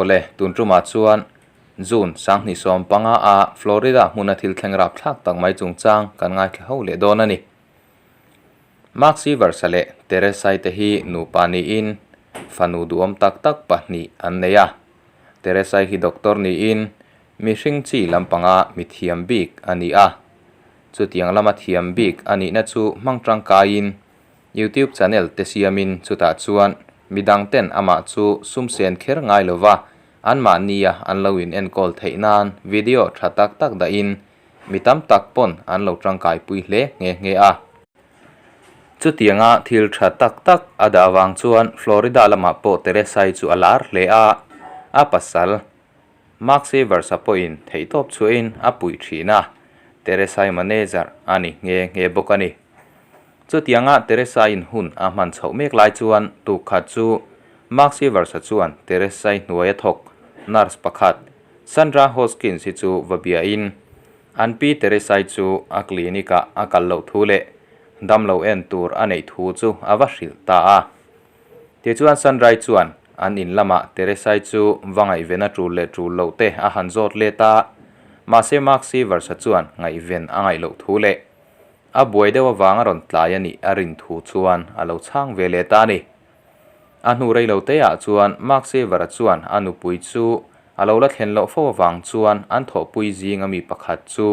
Awle, tun tumah chuan June 2015 a Florida hmuna thil thleng rapthlak tak mai chungchang kan ngaithla ho leh dawn a ni. Mark Sievers-a leh Teresa-i te hi nupa niin fanu duhawm tak tak pahnih an nei a. Teresa-i hi doctor niin mihring chi lampanga mithiam bik a ni a. Chutiang lama thiam bik a nihna chu hmang tangkaiin YouTube channel te siamin chutah chuan midang ten amah chu sum sen kher ngai lova anmahnia an lo in enkawl theih nan video tha tak tak dahin mi tam tak pawn an lo tangkaipui hle nghe nghe a. Chutianga thil tha tak tak a dah vang chuan Florida lamah pawh Teresai chu a lar hle a, a pasal Mark Sievers-a pawhin theihtawp chhuahin a puih thin a, Teresai manager a ni nghe nghe bawk a ni. Chutianga Teresaiin hun a hman chhoh mek lai chuan tukkhat chu Mark Sievers-a chuan Teresai hnuaia thawk nurse pakhat Sandra Hoskins hi chu va biain an pi Teresai chu a clinic-ah a kal loh thu leh damlo en tur a neih thu chu a va hrilh ta a. Tichuan Sandra-i chuan an in lamah Teresai chu va ngaihven a tul leh tul loh te a han zawt let a, mahse Mark Sievers-a chuan ngaihven a ngaih loh thu leh A buai deuh avang a rawn tlai a nih a rin thu chuan a lo chhang ve leh ta a ni. A hnu rei lo te ah chuan Mark Saver-a chuan a nupui chu a lo la thlen loh fo avang chuan an thawhpui zing a mi pakhat chu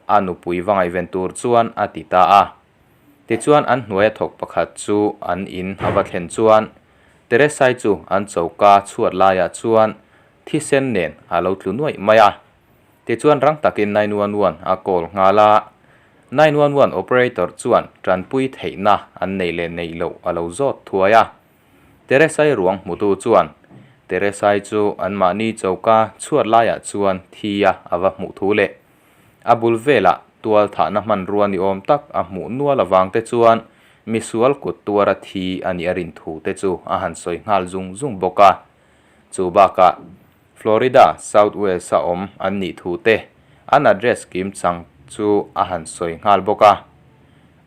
a nupui va ngaihven tur chuan a ti ta a. Tichuan an hnuaia thawk pakhat chu an in a va thlen chuan Teresai chu an choka chhuat laiah chuan thisen nen a lo tlu nuaih mai a. Tichuan rang takin 911 a call nghal a, 911 operator chuan tanpui theihna an nei leh neih loh a lo zawt thuai a. Teresai ruang hmutu chuan Teresai chu anmahni choka chhuat laiah chuan thi a a va hmuh thu leh a bul velah tual thahna hmanrua ni awm tak a hmuh nual avang te chuan misual kut tuara thi a nih a rin thu te chu a han sawi nghal zung zung bawk a. Chu bakah Florida, South Wales a awm an nih thu te an address kim chang chu a han sawi nghal bawk a.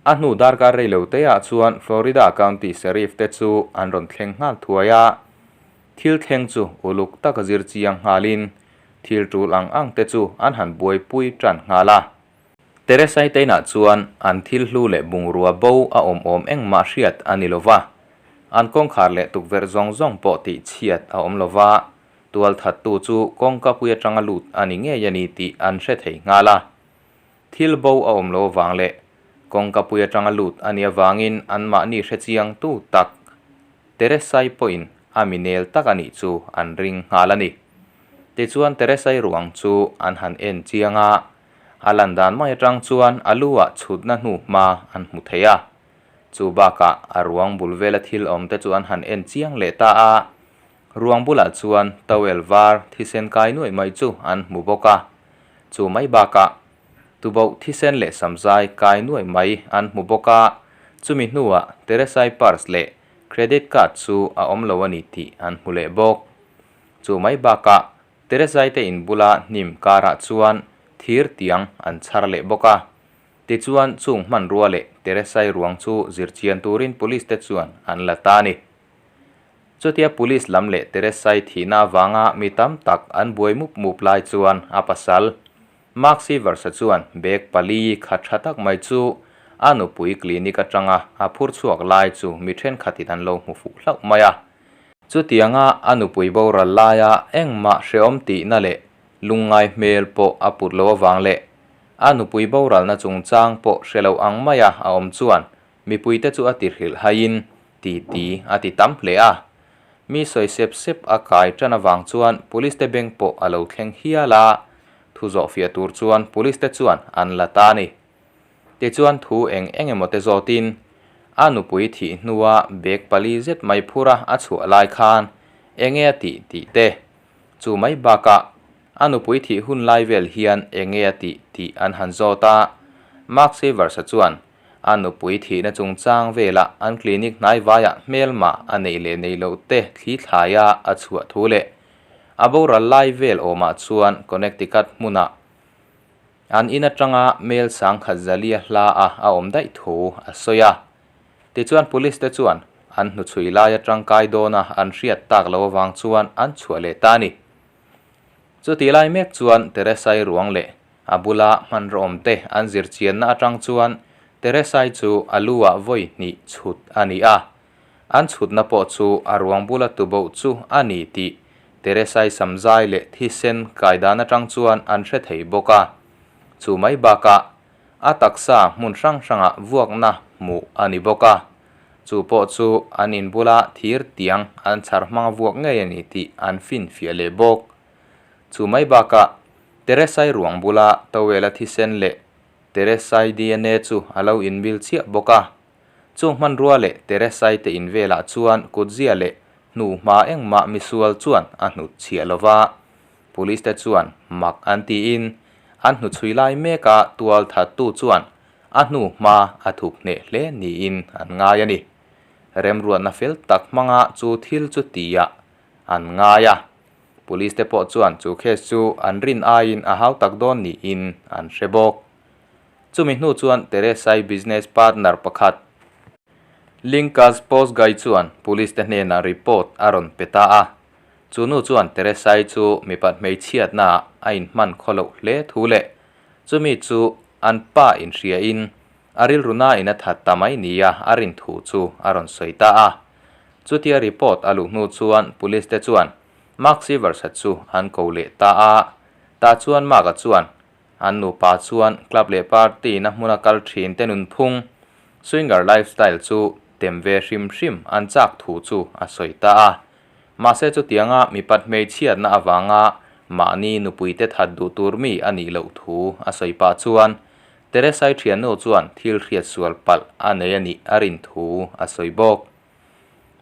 A hnu darkar rei lo te ah chuan Florida County Sheriff te chu an rawn thleng nghal thuai a. Thil thleng chu uluk taka zir chiang nghalin thil tul ang ang te chu an han buaipui tan nghal a. Teresai teinah chuan an thil hlu leh bungrua bo a awm awm engmah hriat a ni lova, an kawngkhar leh tukverh zawng zawng pawh tih chhiat a awm lova, tualthattu chu kawngka pui atanga lut a ni ngei a ni tih an hre thei nghal a. Thil bo a awm lo avang leh kawngka pui atanga lut a nih avangin anmahni hre chiang tu tak Teresai pawhin a mi nel tak a nih chu an ring nghal a ni. Tichuan Teresai ruang chu an han en chiang a, A lan dan mai atang chuan a lu ah chhutna hnu hma an hmu thei a. Chu bakah a ruang bul vela thil awm te chu an han en chiang leh ta a. Ruang bulah chuan towel var thisen kai nuaih mai chu an hmu bawk a. Chu mai bakah tuboh thisen leh samzai kai nuaih mai an hmu bawk a. Chumi hnuah Teresai purse leh credit card chu a awm lo a ni tih an hmu leh bawk. Chu mai bakah Teresai te in bula hnim karah chuan thir tiang an chhar leh bawk a. Tichuan chung hmanrua leh Teresai ruang chu zirchian turin police te chuan an la ta a ni. Chutia police lam leh Teresai thihna avanga mi tam tak an buai mup mup lai chuan a pasal Mark Sievers-a chuan bag pali khat tha tak mai chu a nupui clinic atanga a phur chhuak lai chu mi thenkhatin an lo hmu fuh hlauh mai a. Chutianga a nupui boral laia engmah hrehawm tihna leh lungngai hmel pawh a put lo avang leh a nupui boralna chungchang pawh hre lo ang maia a awm chuan mipuite chu a ti hrilh haiin titi a ti tam hle a. Mi sawi sep sep a kai tan avang chuan police te beng pawh a lo thleng hial a, thu zawhfiah tur chuan police te chuan an la ta a ni. Tichuan thu eng eng emaw te zawtin a nupui thih hnua bag pali zet mai phura a chhuah lai khan enge a tih tih te, chu mai bakah a nupui thih hun lai vel hian enge a tih tih an han zawt a. Mark Sievers-a chuan a nupui thihna chungchang velah an clinic hnai vaiah hmelma a neih leh neih loh te thli thlaia a chhuah thu leh a boral lai vel awmah chuan Connecticut hmunah An in atanga mel sangkhat zalia hla a a awm daih thu a sawi a. Tichuan police te chuan an hnuchhui laia tangkai dawna an hriat tak loh avang chuan an chhuah leh ta a ni. Chutih lai mek chuan Teresai ruang leh a bula hmanraw awm te an zir chianna atang chuan Teresai chu a lu ah vawi hnih chhut a ni a. An chhutna pawh chu a ruang bula tuboh chu a ni tih Teresai samzai leh thisen kai dan atang chuan an hre thei bawk a. Chu mai bakah a taksa hmun hrang hrangah vuakna hmuh a ni bawk a. Chu pawh chu an in bula thir tiang an chhar hmanga vuak ngei a ni tih an finfiah leh bawk. Chu mai bakah Teresai ruang bula towel-a thisen leh Teresai dna chu a lo inbil chiah bawk a. Chung hmanrua leh Teresai te in velah chuan kutzia leh hnuhma engmah misual chuan a hnut chhiah lo va. Police te chuan mak an tiin an hnuchhui lai meka tual thattu chuan a hnu hma a thup hneh hle niin an ngai a ni. Remruatna fel tak hmanga chu thil chu tiah an ngai a. Police te pawh chuan chu case chu an rin aiin a hau tak dawn niin an hre bawk. Chumi hnu chuan Teresai business partner pakhat Linkas Postgai chuan police te hnenah report a rawn pe ta a. Chu nu chuan Teresai chu mipat hmeichhiatnaah a inhman khaw loh hle thu leh chumi chu an pa inhriain a rilru nain a that ta mai nia a rin thu chu a rawn sawi ta a. Chutia report a luh hnu chuan police te chuan Mark Sievers-a chu an ko leh ta a. Tah chuan Mark-a chuan An nupa chuan club leh party na hmuna kal thin te nunphung, swinger lifestyle chu tem ve hrim hrim an chak thu chu a sawi ta a. Mahse chutianga mipat hmeichhiatna avanga mahni nupuite that duh tur mi a nih loh thu a sawi pah chuan Teresai thiannu chuan thil hriat sual palh a nei a nih a rin thu a sawi bawk.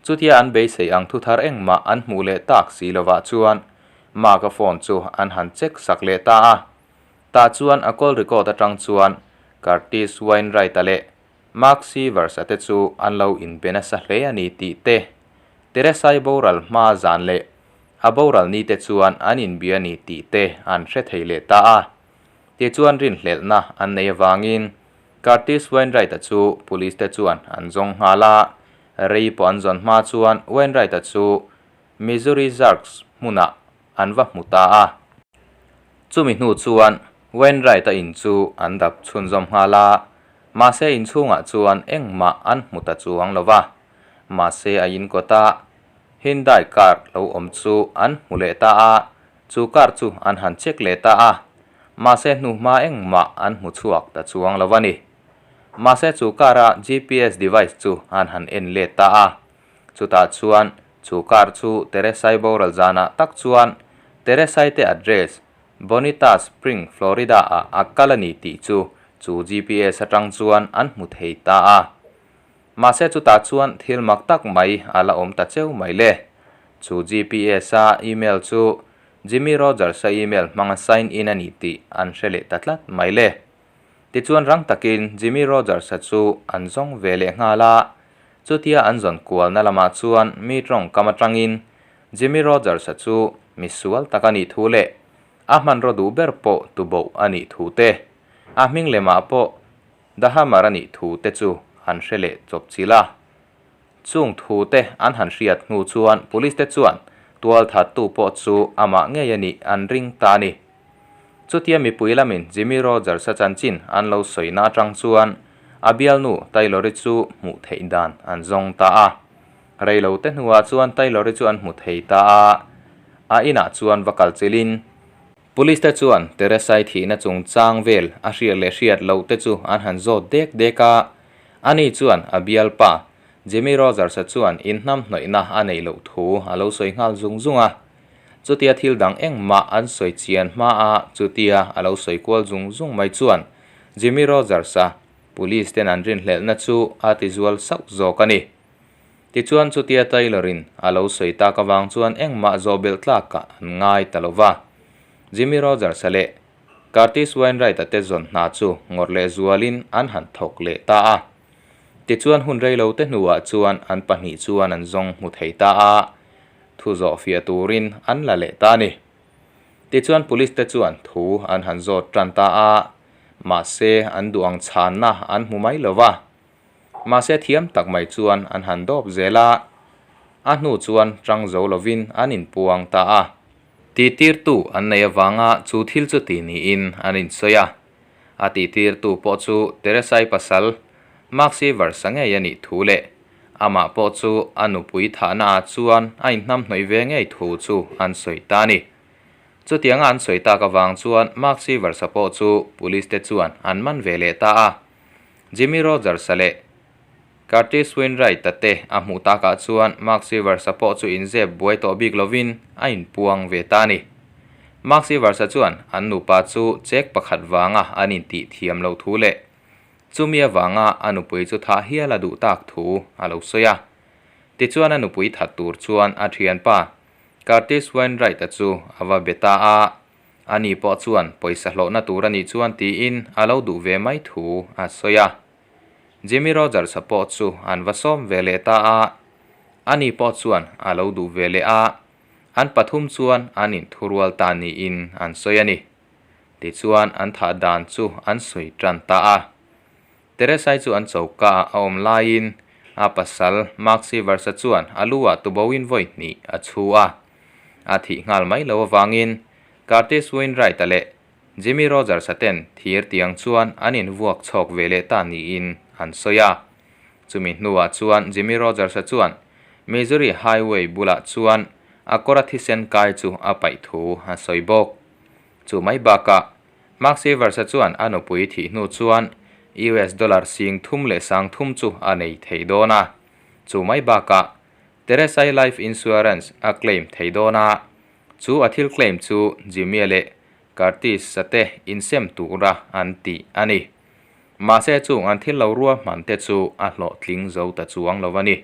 Chutia an beisei ang thu thar engmah an hmuh leh tak si lovah chuan Mark-a phone chu an han check sak leh ta a. Tah chuan a call record atang chuan Curtis Wainwright-a leh Mark Sievers-a te chu an lo inbe nasa hle a ni tih te, Teresai boral hma zan leh a boral ni te chuan an inbia a ni tih te an hre thei leh ta a. Tichuan rinhlelhna an nei avangin Curtis Wainwright-a chu police te chuan an zawng nghal a, rei pawh an zawn hma chuan Wainwright-a chu Missouri Zarks hmunah an va hmu ta a. Chumi hnu chuan Wainwright-a in chu an dap chhunzawm nghal a, mahse inchhungah chuan engmah an hmu ta chuang lo va. Mahse a in kawta Hyundai car lo awm chu an hmu leh ta a, Chu car chu an han check leh ta a, mahse hnuhma engmah an hmu chhuak ta chuang lo a ni. Mahse chu car a GPS device chu an han en let ta a, chutah chuan chu car chu Teresai boral zanah tak chuan Teresai te address Bonita Spring, Florida ah a kal a ni tih chu chu GPS atang chuan an hmu thei ta a. Mahse chutah chuan thil mak tak mai a la awm ta cheu mai le. Chu GPS-a email chu Jimmy Rogers-a email hmanga sign in a ni tih an hre leh ta tlat mai le. Tichuan rang takin Jimmy Rogers-a chu an zawng ve leh nghal a. Chutia an zawn kualna lamah chuan mi tawngkam atangin Jimmy Rogers-a chu misual tak a nih thu leh a hmanraw duh ber pawh tuboh a nih thu te, a hming lemah pawh The Hammer a nih thu te chu an hre leh chawp chilh a. Chung thu te an han hriat hnu chuan police te chuan tual thattu pawh chu amah ngei a nih an ring ta a ni. Chutia mipui lamin Jimmy Rogers-a chanchin an lo sawina atang chuan a bialnu Taylor-i chu hmuh theih dan an zawng ta a. Reilo te hnuah chuan Taylor-i chu an hmu thei ta a, a inah chuan va kal chilhin Police te chuan Teresai thihna chungchang vel a hriat leh hriat loh te chu an han zawt dek dek a, ani chuan a bialpa Jimmy Rogers-a chuan inhnamhnawihna a neih loh thu a lo sawi nghal zung zung a. Chutia thil dang engmah an sawi chian hmaa chutia a lo sawi kual zung zung mai chuan Jimmy Rogers-a Police ten an rinhlelhna chu a tizual sauh zawk a ni. Tichuan chutia Taylor-in a lo sawi tak avang chuan engmah zawh belh tlakah an ngai ta lo va. Jimmy Rogers-a leh Curtis Wainwright-a te zawn hna chu ngawrh leh zualin an han thawk leh ta a. Tichuan hun reilo te hnuah chuan an pahnih chuan an zawng hmu thei ta a, thu zawh fiah turin an la leh ta a ni. Tichuan police te chuan thu an han zawt tan ta a, mahse an duh ang chhanna an hmu mai lo va. Mahse thiam tak mai chuan an han dawp zel a, a hnu chuan tang zo lovin an inpuang ta a. Tihtirtu an nei avanga chu thil chu ti niin an insawi a. A tihtirtu pawh chu Teresai pasal Mark Sievers-a ngei a nih thu leh amah pawh chu a nupui thahnaah chuan a inhnamhnawih ve ngei thu chu an sawi ta a ni. Chutianga an sawi tak avang chuan Mark Sievers-a pawh chu police te chuan an man ve leh ta a. Jimmy Rogers-a leh Curtis Wainwright-a te a hmuh takah chuan Mark Sievers-a pawh chu inzep buai tawh bik lovin a inpuang ve ta a ni. Mark Sievers-a chuan an nupa chu check pakhat vanga an intih thiam loh thu leh chumi avanga a nupui chu thah hial a duh tak thu a lo sawi a. Tichuan a nupui that tur chuan a thianpa Curtis Wainwright-a chu a va be ta a, ani pawh chuan pawisa hlawhna tur a nih chuan tiin a lo duh ve mai thu a sawi a. Jimmy Rogers-a pawh chu an va sawm ve leh ta a, ani pawh chuan a lo duh ve leh a, an pathum chuan an inthurual ta niin an sawi a ni. Tichuan an thah dan chu an sawi tan ta a. Teresai chu an choka ah a awm laiin a pasal Mark Sievers-a chuan a lu ah tuboin vawi hnih a chhu a. A thih nghal mai lo avangin Curtis Wainwright-a leh Jimmy Rogers-a ten thir tiang chuan an invuak chhawk ve leh ta niin an sawi a. Chumi hnuah chuan Jimmy Rogers-a chuan Missouri Highway bulah chuan a kawra thisen kai chu a paih thu a sawi bawk. Chu mai bakah Mark Sievers-a chuan a nupui thih hnu chuan US dollar sing thum leh sang thum chu a nei thei dawn a. Chu mai bakah Teresai life insurance a claim thei dawn a. Chu a thil claim chu Jimmy-a leh Curtis-a te insem tura an tih a ni. Mahse chung an thil lo ruahman te chu a hlawhtling zo ta chuang lo a ni.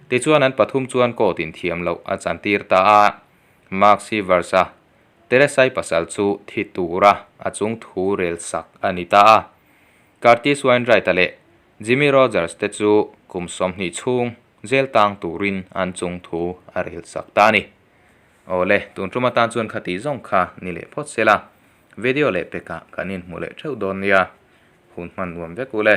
Tichuan an pathum chuan court in thiam loh a chantir ta a. Mark Sievers-a Teresai pasal chu thi tura a chung thu rel sak a ni ta a. Curtis Wainwright-a leh Jimmy Rogers te chu kum 20 chhung jail tang turin an chung thu a rel sak ta a ni. Awle, tun tum atan chuan khati zawng kha ni leh phawt se la, video leh pekah kan inhmu leh theuh dawn nia. Hun hman nuam vek u le.